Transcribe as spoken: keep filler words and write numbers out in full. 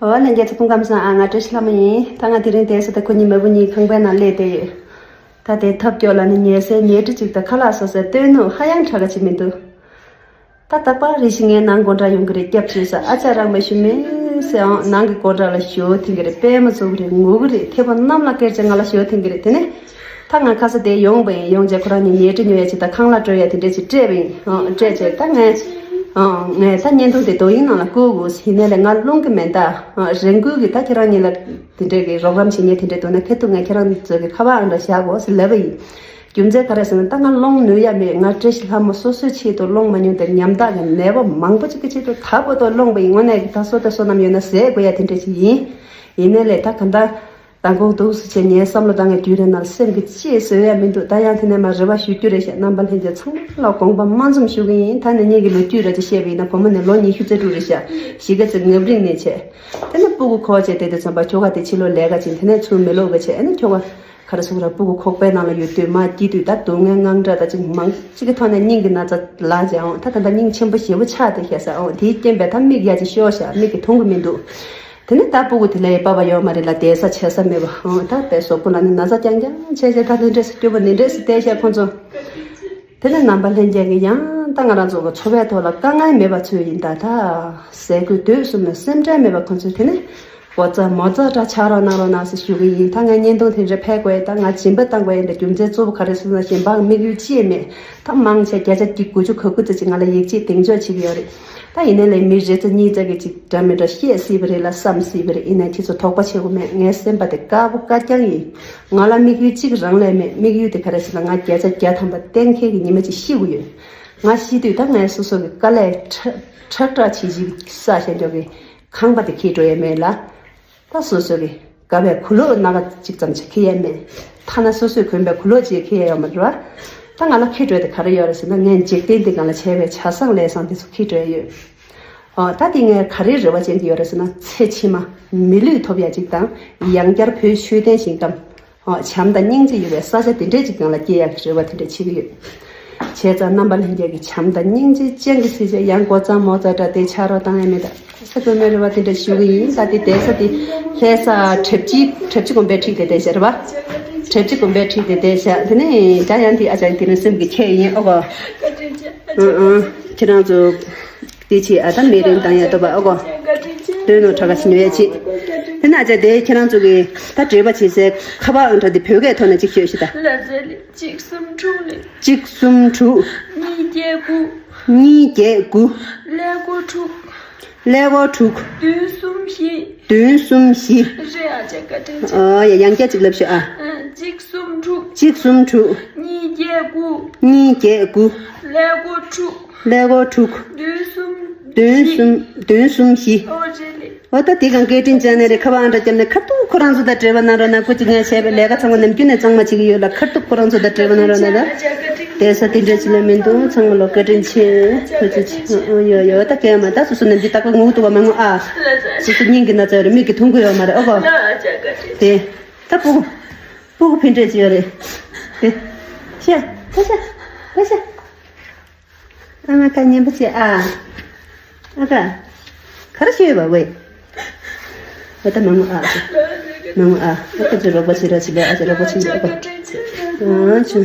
འོ་ལྷན་རྒྱས་ཚོ་སྐུ་ཁམས་བཟང་། ཨ། ང་བཀྲ་ཤིས་ལྷ་མོ་ཡིན། ད་ང་དེ་རིང་བསྡད་ས་དེ་ཁོ་གཉིས་མ་བུ་གཉིས་ཁང་པའི་ནང་སླེབས་བསྡད་ཡོད། ད་དེ་ཐབ་སྐྱོ་ལ་ནི་ཉལ་སའི་ཉལ་ཁྲི་གཅིག་དང་ཁ་ལག་བཟོ་སའི་སྟོན་སྣུམ་ཧ་ཡང་དྲག་ག་ཅིག་མི་འདུག་ད་རྟག་པར་རེ་ཞིག་ངའི་ནང་སྒོ་འགྲམ་ཡོང་གི་རེད། སྐྱབས་བཅོལ་ས་ཨ་ཅག་རང་མ་ཞུ་མེད་ཟེར་ཨང་། ནང་གི་སྒོ་འགྲམ་ལ་ཞོ་འཐེན་གི་རེད། པད་མ་བཙུགས་གི་རེད། ངུ་གི་རེད། ཐེ་བོ་གནམ་ལ་ཁྱེར་བྱས་ང་ལ་ཞོ་འཐེན་གི་རེད། དེ་ནས་ད་ང་ཁ་ས་དེ་ཡོང་པ་ཡིན། ཡོང་རྗེས་ཁོ་རང་གཉིས་ཉལ་ཁྲི་ཉོ་ཡ་ཅིག་དང་ཁང་གླ་སྤྲོད་ཡ་དེ་འདྲས་ཅིག་སྤྲད་པ་ཡིན། ཨང་། སྤྲད་བྱས་ད་ངས་ཨང་། ངས་ད་བརྙན་ཐུང་དེ་དོ་དབྱིངས་ནང་ལ་བཀོད་དགོས་ཡིན་ནའི་ལས་ང་རླུང་གི་མེད་ད། ཨང་། རང་འགུལ་གྱི་ད་ཁྱེད་རང་གཉིས་ལ་དེ་འདྲས་ཀྱི་རོགས་རམ་བྱེད་མཁན་དེ་འདྲས་འདུག་ན་ཁ་ཐུག་ངས་ཁྱེད་རང་ཚོ་གི་ཁ་པར་ཨང་འདྲ་བཞག་དགོས་ཟེར་ལབ་པ་ཡིན། རྒྱུ་མཚན་ག་རེ་ཟེར་ན་ད་ང་སློང་ནུས་ཡ་མེད། ང་བཀྲ་ཤིས་ལྷ་མོ་སོ་སོའི་ཆེད་དུ་སློང་མ་མྱོང་དེ་ཉམ་ཐག་གི་ནད་པ་མང་པོ་ཅིག་གི་ཆེད་དུ་ད་བར་དུ་སློང་པ་ཡིན། དངོས་གནས་ཀྱི་ད་བསོད་བདེ་བསོད་ནམས་ཡོད་ན་ཟས་དགོས་ཡ་དེ་འདྲ་ཅིག་ཡིན། ཡིན་ནའི་ལས་ད་ག་འདྲ་མདང་དགོང་འདུག་སེ་བྱས་ངའི་བསམ་བློ་བཏང་བའི་དུས་རེ་ནང་སེམས་ཀྱི་ཅི་བཟོ་ཡ་མི་འདུག་ད་ཡང་དེ་ནས་མར་རེ་བ་ཞུ་རྒྱུ་རེད་ཤག་རྣམ་པ་ལྷན་རྒྱས་ཚང་མ་ལ་དགོངས་པ་དམར་འཛོམས་ཞུ་གི་ཡིན། ད་ནི་ངེད་ཀྱི་ལོ་རྒྱུས་ར་ཅིག་བཤད་པ་ཡིན་ན་བུ་མོ་ནི་ལོ་ཉི་ཤུ་རྩ་དྲུག་རེད་ཤག་གཞིས་ཀ་རྩེ་ངབ་རིང་ནས་བྱས། དེ་ནས་སྤུ་གུ་ཁོག་བཅད་དེ་དེ་ཙམ་པ་ཁྱོ་ག་དེ་ཕྱི་ལོགས་ལས་ཀ་བྱེད། དེ་ནས་ཚུར་མི་ལོག་གི་བྱས། ཨ་ནི་ཁྱོ་ག་ག་རེ་ཟེར་དགོས་ར། སྤུ་གུ་ཁོག་པའི་ནང་ལ་ཡོད་དུས་མ་སྐྱིད་དུས་ད་སྡུག་བསྔལ་དངངས་སྐྲག་ད་ཅིག་མང་ཅིག་གི་ཐོག་ནས་སྙིང་གི་ན་ཚ་ལངས་བྱས་ཨང་། ད་ད་ལྟ་སྙིང་ཆེན་པོ་ཞེ་པོ་ཆགས་བསྡད་ཤག་ཟེར་ཨང་། དེའི་རྐྱེན་པས་ད་མིག་ཡ་ཅིག་ཤོར་ཤག་མིག་གིས་མཐོང་གི་མི་འདུག་དེ་ནས་ད་སྤུ་གུ་དེ་ལ་ཡི་པ་ཕ་ཡོད་མ་རེད་ལ། བསྡད་ས་བྱེད་ས་མེད་པ་ཨང་། ད་དཔེ་གཟུགས་པོ་ལ་ནི་ན་ཚ་རྐྱང་རྐྱང་བྱས་བྱས་ད་དེ་འདྲས་སེ་སྐྱོ་པོ་ནི་འདྲས་སེ་བསྡད་ཤག་ཁོང་ཚོ། དེ་ནས་རྣམ་པ་ལྷན་རྒྱས་ཀྱིས་ཡང་ད་ང་རང་ཚོ་གི་འཚོ་བའི་ཐོག་ལ་དཀའ་ངལ་མེད་པ་ཚོད་ཡིན། ད་ད་ཟས་གོས་སྡོད་གསུམ་ལ་སེམས་ཁྲལ་མེད་པ་ཁོང་ཚོས་དེ་ནས་སྒོ་རྩ་མོ་རྩ་འདྲ་ཆགས་རོགས་གནང་རོགས་གནང་ཟེར་ཞུ་གི་ཡིན། ད་ངས་བརྙན་ཐུང་དེ་འདྲ་ཕེབས་དགོས་ཡིན། ད་ང་སྦྱིན་པ་བཏང་དགོས་ཡིན། ད་རྒྱུ་མཚན་གཙོ་བོ་ག་རེ་ཟེར་ན་གཞན་པ་མིག་ཡུལ་ཅི་ཡང་མེད། ད་མང་ཆེ་བརྒྱ་ཆ་གི་དགུ་བཅུ་གོ་དགུ་ཙམ་ཅིག་ང་ལ་ཡིད་ཆེས་གདེང་འཇོག་བྱེད་ཀྱི་ཡོད་རེད། ད་ཡིན་ནའི་ལས་མི་རེ་ཙམ་གཉིས་ཙམ་གྱིས་ཅིག་འདྲ་མི་འདྲ་བཤད་སྲིད་པ་རེད་ལ་བསམ་སྲིད་པ་རེད། ཡིན་ནའི་ཁྱེད་ཚོ་དོགས་པ་བྱེད་དགོས་མེད། ངའི་སེམས་པ་དེ་དཀར་པོ་དཀར་རྐྱང་ཡིན། ང་ལ་དམིགས་ཡུལ་གཅིག་རང་ལས་མེད། དམིགས་ཡུལ་དེ་ག་རེ་ཟེར་ན་ང་བརྒྱ་ཆ་བརྒྱ་ཐམ་པ་གཏན་འཁེལ་གྱི་ཉི་མ་གཅིག་ཤི་དགོས་ཡོད། ང་ཤི་དུས་ད་ངས་སོ་སོ་གི་དཀའ་ལས་ཁྲག་ཁྲག་ཁྲག་བྱིལ་བྱིལ་བསགས་བཞག་འཇོག་གི་ཁང་པ་དེ་འཁྱེར་འགྲོ་ཡས་མེད་ལ། ད་སོ་སོ་གི་དགའ་བའི་གུ་ལོག་སྣ་ཁ་གཅིག་ཙམ་ཞིག་འཁྱེར་ཡས་མེད། ཐ་ན་སོ་སོས་གོན་པའི་གུ་ལོག་ཅིག་འཁྱེར་ཡས་ཡོད་མ་རེད་བ། ད་ང་ལ་འཁྱེར་འགྲོ་ཡས་དེ་ག་རེ་ཡོད་རེད་ཟེར་ན་ངས་འཇིག་རྟེན་འདི་སྒང་ལ་བྱས་པའི་བྱ་བཟང་ལས་བཟང་དེ་ཚོ་འཁྱེར་འགྲོ་ཡས་ཡོད། ཨོ། ད་དེ་ངས་ག་རེ་རེ་བ་ཅན་གྱི་ཡོད་རེད་ཟེར་ན་ཚེ་ཕྱི་མ་མི་ལུས་ཐོབ་ཡ་ཅིག་དང་ཡང་བསྐྱར་བོད་ཆོས་ལྡན་ཞིང་གཏམས། ཨོ། བྱམས་དང་སྙིང་རྗེ་ཡོད་པའི་ས་ཆ་དེ་འདྲས་ཅིག་སྒང་ལ་སྐྱེ་ཡག་གི་རེ་བ་དེ་འདྲས་བྱེད་ཀྱི་ཡོད། བྱས་ཙང་རྣམ་པ་ལྷན་རྒྱས་ཀྱིས་བྱམས་དང་སྙིང་རྗེ་ཅན་གྱི་སྲིད་བྱས་ཡང་སྒོ་རྩ་མོ་རྩ་འདྲ་དེ་ཆགས་རོགས་གཏང་ཡ་མེད་ད་ས་དགོས་མེད་རེ་བ་དེ་འདྲས་ཞུ་གི་ཡིན། ད་དེ་བསྡད་ས་དེ་ལྷ་ས་གྲྭ་སྤྱི་གྲྭ་སྤྱི་དགོན་པའི་འཁྲིས་དེ་བསྡད་བཞག་རེད་བ། གྲྭ་སྤྱི་དགོན་པའི་འཁྲིས་དེ་བསྡད་བཞག་དེ་ནས་ད་ཡང་དེ་ཨ་ཅག་དེ་རིང་སེམས་ཀྱི་ཁྱེད་ཡིན་ཨོ་གོ། ཨང་ཨང་ཁྱེད་རང་ཚོ། དེ་ཆེ་ཨ་ད་མེ་རིང་དང་ཡ་ཏོ་བ་ཨ་གོ། སྟོན་ནོ་གྲ་ག་ཤི་ཉོ་ཡ་ཆེ། དེ་ན་ཅག་དེ་ཁྱེད་རང་ཚོ་གི་ད་འབྲེལ་བ་བྱེད་སའི་ཁ་པར་ཨང་གྲངས་དེ་བོད་སྐད་ཐོག་ནས་ཅིག་ཤོད་ཤི་ད། ལ་རྩེ་ལེ་གཅིག་གསུམ་དྲུག་ལེ། གཅིག་གསུམ་དྲུག་གཉིས་བརྒྱད་དགུ། གཉིས་བརྒྱད་དགུ། ཀླད་ཀོར་དྲུག་ཀླད་ཀོར་དྲུག་བདུན་གསུམ་བཞི། བདུན་གསུམ་བཞི། རེད་ཨ་ཅག་བཀའ་དྲིན་ཆེ། ཨོ་ཡ་ཡང་བསྐྱར་ཅིག་ལབ་ཤོག་ཨ། གཅིག་གསུམ་དྲུག་གཅིག་གསུམ་དྲུག་གཉིས་བརྒྱད་དགུ། གཉིས་བརྒྱད་དགུ། ཀླད་ཀོར་དྲུག་ཀླད་ཀོར་དྲུག་བདུན་གསུམ། བདུན་གསུམ། བདུན་གསུམ་བཞི། ཨོ་རེད་ལེ། ཨོ་ད་དེ་གང་སྐད་འཕྲིན་བྱས་ནས་རེད། ཁ་པར་ཨང་གྲངས་བརྒྱབ་ནས་ཁ་ཐུག་ཁོ་རང་ཚོ་དང་འབྲེལ་བ་གནང་རོགས་གནང་། སྐུ་མཁྱེན་ངས་བྱས་པའི་ལས་ཀ་ཚང་མ་ནམ་རྒྱུན་ནས་གཙང་མ་བྱེད་ཀྱི་ཡོད་ལ་ཁ་ཐུག་ཁོ་རང་ཚོ་དང་འབྲེལ་བ་གནང་རོགས་གནང་ད། བསྡད་ས་དེ་འདྲ་ཅིག་ལ་མི་འདུག་ཚང་མ་ལོ་བཀའ་དྲིན་ཆེ། ཁོ་ཚོ་ཆེ་ཨོ་ཡོ་ཡོ་ད་གས་མ་ད་སོ་སོ་ནམ་རྒྱུན་རྟག་པར་ངུ་འདུག་བ་མ་ངུ་ཨ། སོ་སོ་སྙིང་གི་ན་ཚ་ཡོད་རེད། མིག་གིས་མཐོང་གི་ཡོད་མ་རེད་ཨོ་གོ། དེ་ད་སྤུ་གུ་སྤུ་གུ་ཕན་འབྲས་ཅིག་ཡོད་རེད། དེ་ཤ་ད་ཤ་ད་ཤ། ཨ་མ་ཁ་ཉན་པ་བྱེད་ཨ། ཨ་ཁ། ག་རེ་ཤེས་པ་ཝེ། ཨ་ད་མ་ངུ་ཨ། མ་ངུ་ཨ། ཨ་ཁ་ཅི་རོགས་པ་བྱེད་ར་བྱེད་ལེ་ཨ་ཅི་རོགས་པ་བྱེད་ལེ་ཨ་ཁ། ཨ་ཅི།